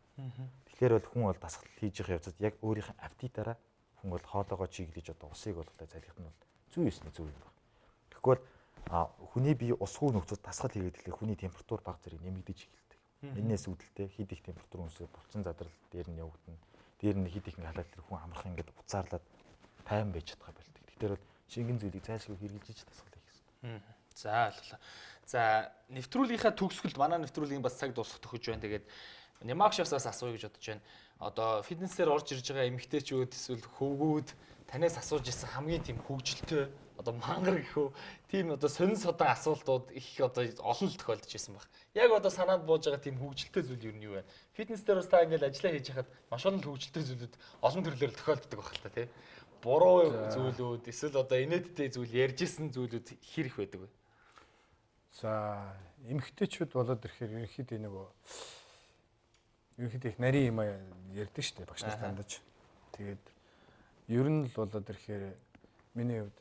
Тэгэхээр бол хүн бол дасгал хийж явах явцад яг өөрийнх нь аппетитаараа хүн бол хоолоогоо чиглэж одоо усыг бол залхих нь бол зүй ёсны зөв юм байна. Тэгэхгүй бол хүний бие усгүй нөхцөлд дасгал хийгээд тэгэхээр хүний температур баг зэрэг нэмэгдэж эхэлдэг. Энээс үүдэлтэй хэд их температур өнсөө булчин задрал дээр нь явагдана. Дээр нь хэд их ингээ халаад тэр хүн амархан ингээд уцаарлаад тайван байж чадхаа болдог. Тэгэхээр бол шингэн зүйлийг зайлшгүй хэрэгжилж дасгал хийх ёстой. За ойлголоо. За нэвтрүүлгийнхаа төгсгөлд манай нэвтрүүлгийн бас цаг дуусах төхөж байна. Тэгээд Нямагшаас асууя гэж бодож байна. Одоо фитнесээр орж ирж байгаа эмэгтэйчүүд эсвэл хөвгүүд танаас асууж ирсэн хамгийн тийм хөгжилтэй одоо мангар гэхүү тийм одоо сонин содон асуултууд их одоо олон л тохиолдож ирсэн баг. Яг одоо санаанд бууж байгаа тийм хөгжилтэй зүйл юу нь юу вэ? Фитнес дээр бас та ингээл ажиллаа хийж хахад маш олон хөгжилтэй зүйлүүд олон төрлөөр тохиолддог байх л та тий. Буруу зүйлүүд эсвэл одоо инээдтэй зүйл ярьж исэн зүйлүүд хэр их байдаг вэ? За эмэгтэйчүүд болоод ирэхээр ерөнхийдөө нөгөө ерөнхийдөө их нарийн юм ярьдаг шүү дээ багш нарт хандаж. Тэгээд ер нь л болоод ирэхээр миний хувьд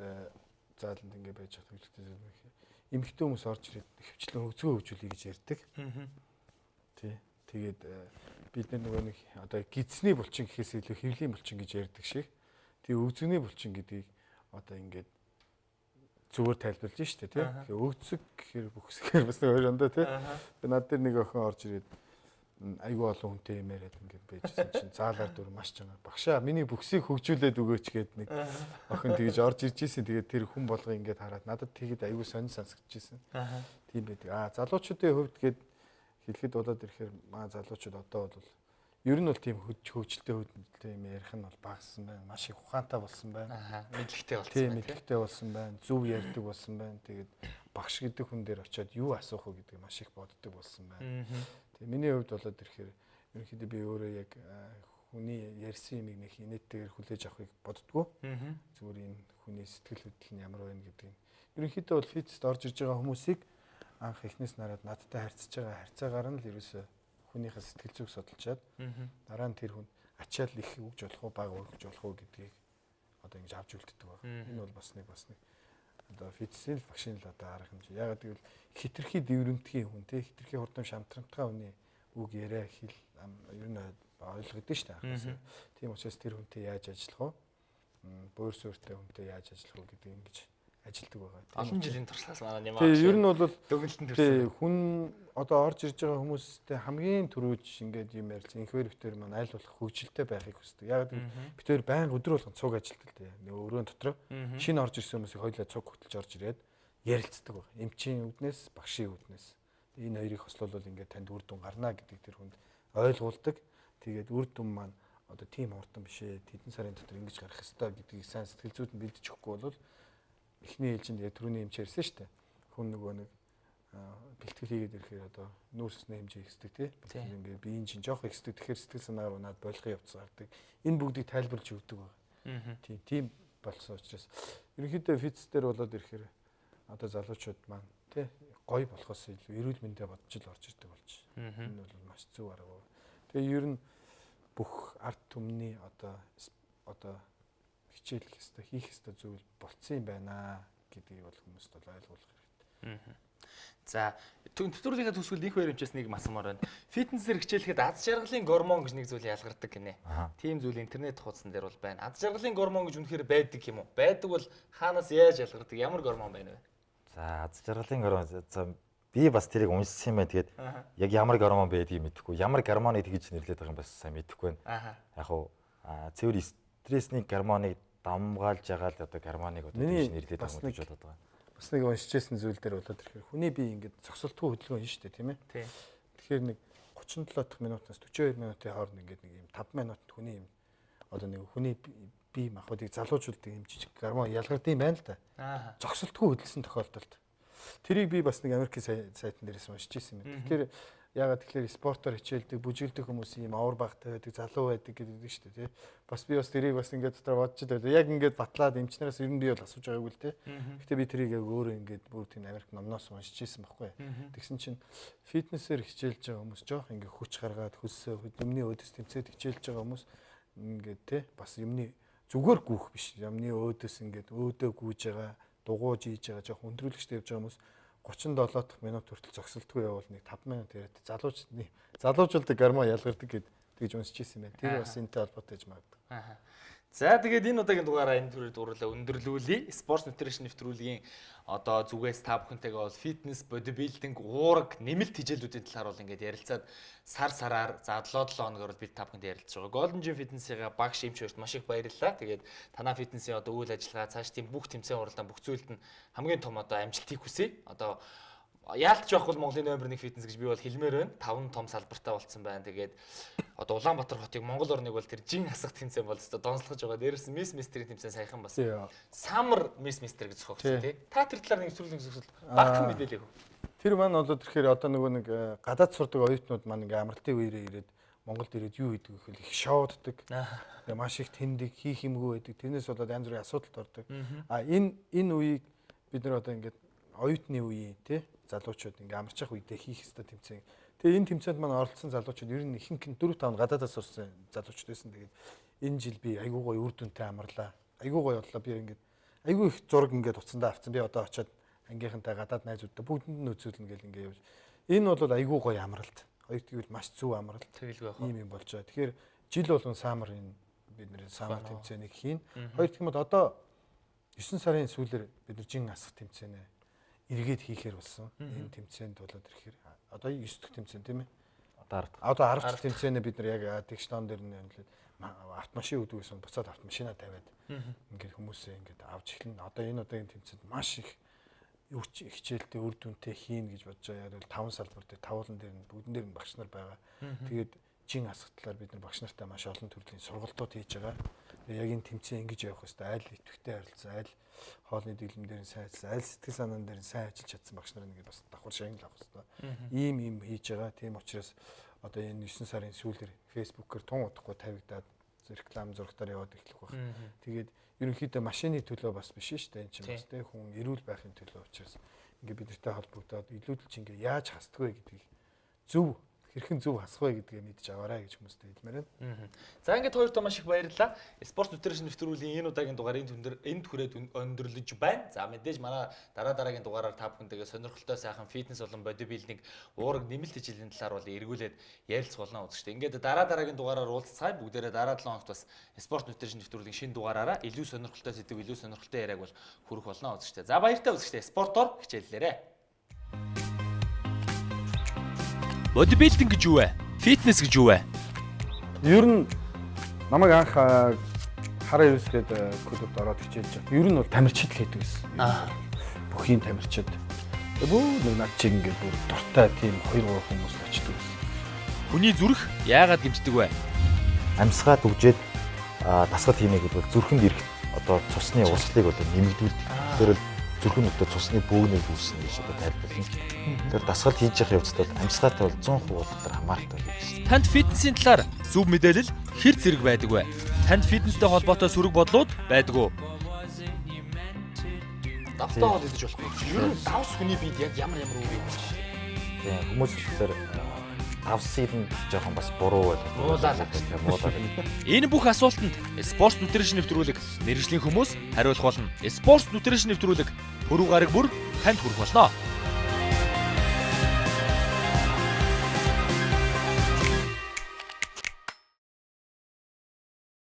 зааланд ингэ байж байгаа хөгжилтэй зүйл гэх эмэгтэй хүмүүс орж ирээд хөвчлэн хөгцгөө хөгжүүлэе гэж ярьдаг. Тий. Тэгээд бид нөгөө нэг одоо гидсний булчин гэхээс илүү хэвлийн булчин гэж ярьдаг шиг. Тэгээ өвзгөний булчин гэдгийг одоо ингээд зүгээр тайлбарлаж штэ тий. Тэгэхээр өвцөг гэхээр бүхсгээр бас нэг хоёр ондоо тий. Тэгээ над дээр нэг охин орж ирээд айгүй олон хүнтэй юм яриад ингээд байжсэн чинь заалаар дүр маш чанга. Багшаа миний бүхсийг хөгжүүлээд өгөөч гээд нэг охин тэгж орж ирж исэн. Тэгээд тэр хүн болго ингээд хараад надад тэгэд айгүй сонин сонсогдож исэн. Тийм байдаг. Аа залуучуудын хувьд гээд хэлэхэд болоод ирэхээр маа залуучууд одоо бол ер нь бол тийм хөгжилтэй хөгжилтэй юм ярих нь бол багассан байна. Маш их ухаантай болсон байна. Мэдлэгтэй болсон байна. Тийм, мэдлэгтэй болсон байна. Зөв ярьдаг болсон байна. Тэгээд багш гэдэг хүн дээр очиод юу асуух вэ гэдгийг маш их боддог болсон байна. Тэгээ миний хувьд болоод ирэхээр ерөнхийдөө би өөрөө яг хүний ярьсан юмыг нэг инээдтэйгээр хүлээж авахыг боддгоо. Зүгээр энэ хүний сэтгэл хөдлөл нь ямар байна гэдгийг. Ерөнхийдөө бол фитнест орж ирж байгаа хүмүүсийг анх эхнээс нараад надтай харьцаж байгаа харьцаагаар нь л ерөөсөө хүнийхээ сэтгэл зүйг судалчаад дараа нь тэр хүн ачаал их өгж болох уу, бага өгж болох уу гэдгийг одоо ингэж авч үлддэг байна. Энэ бол бас нэг Одоо фитнесийн багшийн л одоо арга хэмжээ. Ягаад гэвэл хитрхи дэврэмтгий хүн те хитрхи хурдан шамтрамтгай хүний үг яриа хэл ер нь ойлгогдсон шүү дээ анхаас. Тийм учраас тэр хүнтэй яаж ажиллах вэ? Буур суурьтай хүнтэй яаж ажиллах вэ гэдэг ингэж ажилдаг байгаа. Олон жилийн туршлагаас манай нэмаа. Тийм ер нь бол дүгнэлтэн төрсөн. Хүн одоо орж ирж байгаа хүмүүстэй хамгийн түрүүж ингээд юм ярилцсан. Инхвэр битэр маань аль болох хөгжилтэй байхыг хүсдэг. Яг гэвэл битэр байнга өдөр болгон цуг ажилтдаг л дээ. Нэг өрөөнд дотроо шинэ орж ирсэн хүмүүсийг хоёулаа цуг хөтөлж орж ирээд ярилцдаг баг. Эмчийн үднээс, багшийн үднээс. Энэ хоёрыг хослуулвал ингээд танд үр дүн гарна гэдэг тэр хүнд ойлгуулдаг. Тэгээд үр дүн маань одоо тийм хурдан биш ээ. Тэдэн сарын дотор ингэж гарах ёстой гэдгийг сайн сэтгэл зүйд нь бэлдэж өгөхгүй бол эхний ээлжинд яг түрүүний эмч ярьсан шүү дээ. Хүн нөгөө нэг бэлтгэл хийгээд ирэхээр одоо нүүрсний хэмжээ ихсдэг тий. Бэлтгэл ингээд биеийн чинь жоох ихсдэг. Тэгэхээр сэтгэл санаагаар унаад болохын явц гардаг. Энэ бүгдийг тайлбарлаж өгдөг байна. Тийм тийм болсон учраас ерөнхийдөө фитнес дээр болоод ирэхээр одоо залуучууд маань тий гоё болохоос илүү эрүүл мэндэ бодож л орж ирдэг болж. Энэ бол маш зөв арга байна. Тэгээ ер нь бүх ард түмний одоо хичээлэх ёстой, хийх ёстой зүйл болцсон юм байна гэдгийг бол хүмүүст бол ойлгуулах хэрэгтэй. За, нэвтрүүлгийнхээ төгсгөлд их баяр юмчаас нэг асуумаар байна. Фитнесээр хичээлэхэд аз жаргалын гормон гэж нэг зүйл ялгардаг гинэ. Тийм зүйл интернет хуудсан дээр бол байна. Аз жаргалын гормон гэж үнэхээр байдаг юм уу? Байдаг бол хаанаас яаж ялгардаг? Ямар гормон байна вэ? За, аз жаргалын гормон. За, би бас тэрийг уншсан юм байна. Тэгээд яг ямар гормон байдгийг мэдэхгүй. Ямар гормоныг тэгж нэрлэдэг байгаа юм бас сайн мэдэхгүй байна. Яг уу цэвэр стрессний гормоныг дамгаалж байгаа л одоо гормоныг одоо тэгж нэрлэдэг байгаа юм гэж бодод байгаа. Бас нэг уншижсэн зүйл дээр болоод ирэхээр хүний бие ингээд зогсолтгүй хөдөлгөөн хийн шүү дээ, тийм ээ. Тэгэхээр нэг 37 дахь минутаас 42 минутын хооронд ингээд нэг юм 5 минутанд хүний юм одоо нэг хүний бие махбодыг залуужуулдаг юм жижиг гормон ялгардаг юм байна л да. Зогсолтгүй хөдөлсөн тохиолдолд. Тэрийг би бас нэг Америкийн сайтн дээрээс уншиж ирсэн юм. Тэгэхээр ягаад тэгэхээр спортоор хичээлдэг, бүжиглдэг хүмүүс ийм овор багтай байдаг, залуу байдаг гэдэг шүү дээ, тий. Бас би бас тэрийг бас ингээд дотор бодож байлаа. Яг ингээд батлаад эмчнээс ер нь би бол асууж байгаагүй л тий. Гэтэ би тэрийг яг өөрөө ингээд бүр тийм Америк номноос уншиж ирсэн байхгүй. Тэгсэн чинь фитнесээр хичээлж байгаа хүмүүс жоох ингээд хүч гаргаад хөлсөө юмны өөдөөс тэмцээд хичээлж байгаа хүмүүс ингээд тий бас юмны зүгээр гүүх биш. Юмны өөдөөс ингээд өөдөө гүйж байгаа, дугуйж ийж байгаа, жоох өндрүүлэгчтэй явж байгаа хүмүүс 37 дахь минут хүртэл зогсолтгүй явбал нэг 5 минут яриад залуучуулдаг гормон ялгардаг гэд тэгж уншиж ирсэн байна. Тэр бас энэтэй холбоотой гэж магадгүй. За, тэгээд энэ удаагийн дугаараа энэ төрөд дурлаа өндөрлүүлье. Sports Nutrition нэвтрүүлгийн одоо зүгээс та бүхэнтэйгээ бол фитнес, бодибилдинг, уураг, нэмэлт хичээлүүдийн талаар бол ингээд ярилцаад сар сараар за 7-7 хоногор бол бид та бүхэнтэй ярилцж байгаа. Golden Gym Fitness-ийн багш эмч хоёрт маш их баярлалаа. Тэгээд танаа фитнесийн одоо үйл ажиллагаа, цааш тийм бүх тэмцээн уралдаан бүх зүйлд нь хамгийн том одоо амжилтыг хүсье. Одоо яалтч байхгүй Монголын номер 1 фитнес гэж би бол хэлмээр байна. 5 том салбартай болцсон байна. Тэгээд одоо Улаанбаатар хотыг Монгол орныг бол тэр жин асах тэмцээн бол өстой донслогож байгаа. Дээрээс нь Мисс Мистерийн тэмцээн саяхан бас Summer Miss Mister гэж зохиогдсон тий. Та тэр талаар нэг нэвтрүүлгийн зөвсөл багахан мэдээлэл өгөө. Тэр маань бол тэгэхээр одоо нөгөө нэг гадаад сурдаг оюутнууд маань ингээ амралтын үеэрээ ирээд Монголд ирээд юу хийдэг вэ гэхэл их шоуддаг. Тэгээ маш их тэндэг, хийх юмгүй байдаг. Тэрнээс болоод янз бүрийн асуудалд ордог. А энэ үеийг бид нар одоо ингээд оюутны үеийн тий залуучууд ингээ амарчих үедээ хийх ёстой тэмцээн. Тэгээ энэ тэмцээнд маань оролцсон залуучууд ер нь ихэнх нь 4-5 гадаадаас сурсан залуучууд байсан. Тэгээд энэ жил би айгүй гоё үр дүнтэй амарлаа. Айгүй гоё боллоо. Би ингээд айгүй их зураг ингээд утсандаа авцсан. Би одоо очиод ангийнхантай гадаад найзуудтай бүгдэнд нь үзүүлнэ гэл ингээ явж. Энэ бол айгүй гоё амралт. Хоёр тэгвэл маш зөв амралт. Тэгэлгүй байх. Ийм юм болж байгаа. Тэгэхээр жил болгон саамар энэ бидний саамар тэмцээнийг хийн. Хоёр дахь юм бол одоо 9 сарын сүүлээр бид нар жин асах тэмцээнээ эргээд хийхээр болсон. Энэ тэмцээнд болоод ирэхээр одоо 9 дахь тэмцээн тийм ээ. Одоо 10 дахь тэмцээнээ бид нар яг тэгш ном дээр нь автомашин өгдөг гэсэн буцаад автомашина тавиад ингээд хүмүүсээ ингээд авч эхэлнэ. Одоо энэ удаагийн тэмцээнд маш их хичээлтэй үр дүнтэй хийн гэж бодож байгаа. Яг бол 5 салбар дээр тавуулан дээр нь бүгдэн дээр нь багш нар байгаа. Тэгээд жин асах талаар бид нар багш нартай маш олон төрлийн сургалтууд хийж байгаа. Тэгээд яг энэ тэмцээн ингэж явах хэвээр аль идэвхтэй харилцаа, аль хоолны дэглэм дээр нь сайн ажилласан, аль сэтгэл санаан дээр нь сайн ажиллаж чадсан багш нар ингээд бас давхар шагнал авах хэвээр. Ийм юм хийж байгаа. Тийм учраас одоо энэ 9 сарын сүүлээр Facebook-ээр тун удахгүй тавигдаад реклам зурагтаар яваад эхлэх байх. Тэгээд ерөнхийдөө машины төлөө бас биш шүү дээ. Энэ чинь бас тэ хүн эрүүл байхын төлөө учраас ингээд бид нартай холбогдоод илүүдэлч ингээд яаж хасдаг вэ гэдгийг зөв Хэрхэн зөв хасах вэ гэдгээ мэдж аваарай гэж хүмүүстээ хэлмээр байна. За, ингээд хоёртоо маш их баярлалаа. Спорт Nutrition нэвтрүүлгийн энэ удаагийн дугаар энэ түрээд өндөрлөж байна. За, мэдээж манай дараа дараагийн дугаараар та бүхэнтэйгээ сонирхолтой сайхан фитнес болон бодибилдинг, уураг нэмэлт хичээлийн талаар бол эргүүлээд ярилцах болно, үзэгчдээ. Ингээд дараа дараагийн дугаараар уулзцгаая. Бүгдээрээ дараа 7 хоногт бас Спорт Nutrition нэвтрүүлгийн шинэ дугаараараа илүү сонирхолтой сэдэв, илүү сонирхолтой яриаг бол хүргэх болно, үзэгчдээ. За, баяртай, үзэгчдээ. Спортоор хичээллээрэй. Бодибилдинг гэж юу вэ? Фитнес гэж юу вэ? Ер нь намайг анх хараа юус гээд клубд ороод хичээлж байхад ер нь бол тамирчид л хийдэг гэсэн. Бүхийн тамирчид. Тэгээ бүр нэг над чиг ингээд бүр дуртай тийм 2 3 хүмүүс л очдөг гэсэн. Хүний зүрх яагаад гэмтдэг вэ? Амьсгаа түгжээд дасгал хийнэ гэдэг бол зүрхэнд ирэх одоо цусны урсгалыг бол нэмэгдүүлдэг. Тэгэхээр зүрхэн одоо цусны бөөгнөрөл үүснэ гэж одоо тайлбарлана. Тэгэхээр дасгал хийж явах явцад бол амьсгаатай бол 100% бол хамаартай гэж. Танд фитнесийн талаар зөв мэдээлэл хэр зэрэг байдаг вэ? Танд фитнестэй холбоотой сөрөг бодлууд байдаг уу? Давстай хоол идэж болохгүй. Ер нь давс хүний биед яг ямар ямар үр юм бэ? Тийм, хүмүүс тэгэхээр давсыг нь жоохон бас буруу ойлгодог. Муулаа. Муулаа. Энэ бүх асуултанд Sports Nutrition нэвтрүүлэг мэргэжлийн хүмүүс хариулах болно. Sports Nutrition нэвтрүүлэг пүрэв гараг бүр танд хүрэх болно.